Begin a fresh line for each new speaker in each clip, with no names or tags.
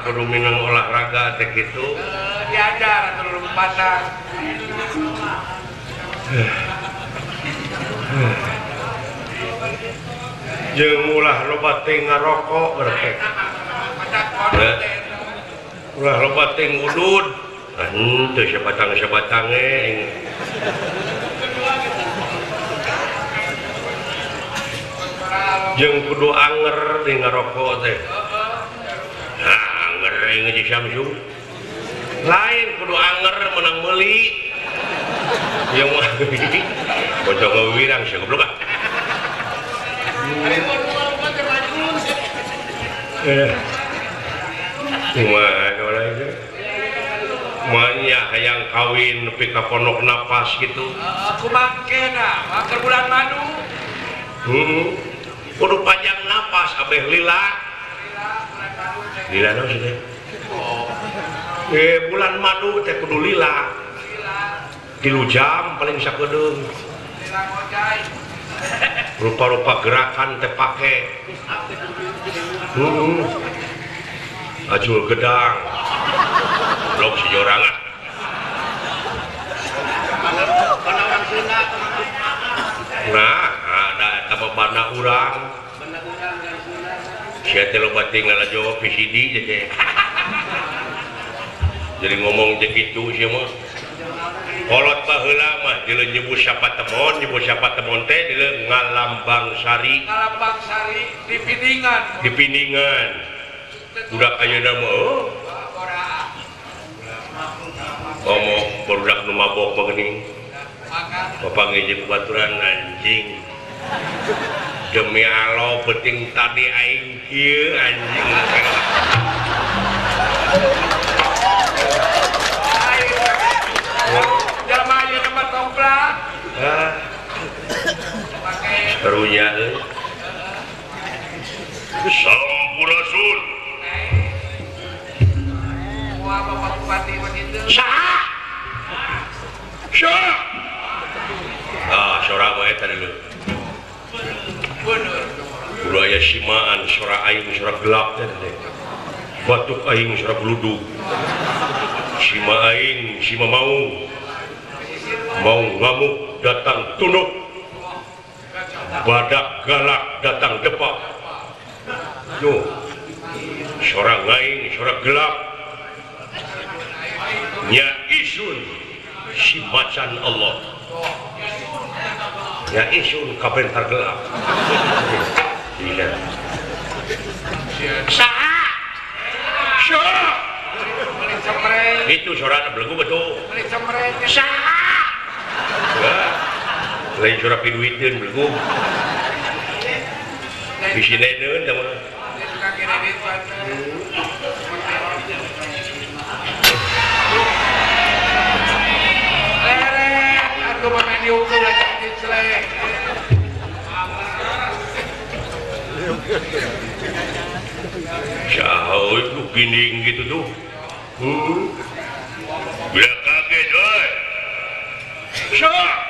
kudu minang olahraga teh kitu.
Diajar atuh lompatan.
Jeung ulah loba teh ngarokok berarti. Ulah loba teh ngudud. Henteu sabatang-sabatange. Jeung kudu anger di ngarokok teh. Nah, anger aing jeung Samsu. Lain kudu anger menang meuli. Yang mah bocah ngawirang sia goblok ah. Manya hayang kawin nepi ka pondok napas gitu.
Kumangkena, mangker bulan madu.
Kudu panjang napas abeh lila. Lila naon sih teh? Bulan madu teh kudu lila. 3 jam paling sakedeung. Rupa-rupa gerakan teh pake. Ajul gedang. Blok si jorang ah. Nah, ada eta mah bana urang. Sia teh loba teh ngalajo VCD teh. Jadi ngomong teh kitu sia mah. Kolot baheula mah dieu nyebut siapa temon teh dieu ngalambang sari.
Ngalambang sari di piningan.
Di piningan. Budak ayeuna mah oh. Ngomong barudak nu mabok mah geuning. Papanggih jeung baturan anjing. Demi Allah penting tadi aing kieu anjing. Karunya euy. Sampurasun.
Wah, Bapak Bupati begitu.
Saha? Saha? Ah, sora mah eta deuleu.
Bener.
Kudu aya simaan sora aing sora gelap teh. Batuk aing sora gludug. Sima aing sima mau. Mau ngamuk datang tunduk. Badak galak datang depak. Yo, sora ngaing, sora gelap. Nya isun si macan Allah. Nya isun kabentar gelap. Iya. Saha? Saha? Itu sora belegu betul. Saha? Lain sora piduiteun belegu. Bisineun teh mah.
Leret atuh mah dihukum lagi celek.
Jauh itu gini gitu tuh. Bila kaget oi. Syah.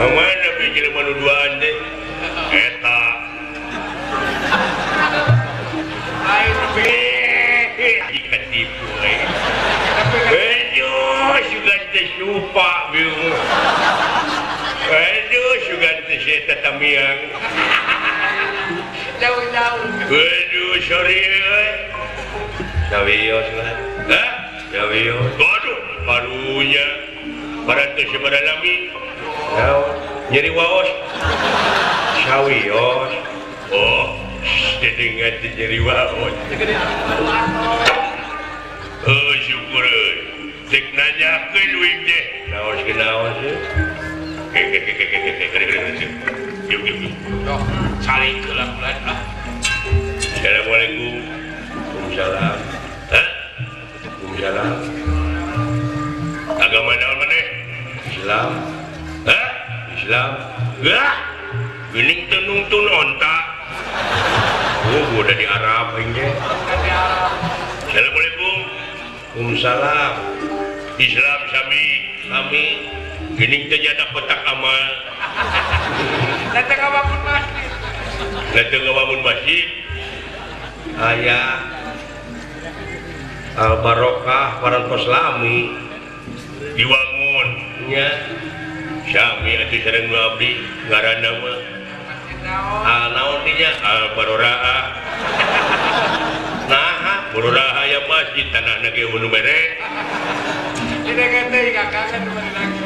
Mana bi jelema nu duaan teh? Eta.
Lain bi
katipu euy. Aduh, sugan teh supa bieu. Aduh, sugan teh eta tamiang.
Jauh-jauh.
Aduh, sorry euy. Sawios lah. Hah? Sawios. Aduh, karunya. Parantos sabaraha lami. Naon? Nyeri waos. Sawios. Oh, dedengan teh nyeri waos. Oh, syukur euy. Cek nanyakeun uing teh. Naon genaon sih? Yuk, yuk, yuk.
Saling kelah bulan lah.
Assalamualaikum. Waalaikumsalam. Hah? Waalaikumsalam. Agama naon maneh? Islam. Hah? Islam. Hah? Geuning teu nungtun onta. Oh, udah di Arab aing teh. Assalamualaikum. Waalaikumsalam. Islam sami, sami. Geuning teu jada kotak amal.
Datang ngabangun masjid.
Datang ngabangun masjid. Aya Al Barokah parantos lami diwangun nya. Sami atuh sareng nu abdi ngaranna mah. Al naon dinya? Al Baroraah. Naha Baroraah aya masjid tanahna ge nu mere.
Tidak ngerti kakak kan lagi.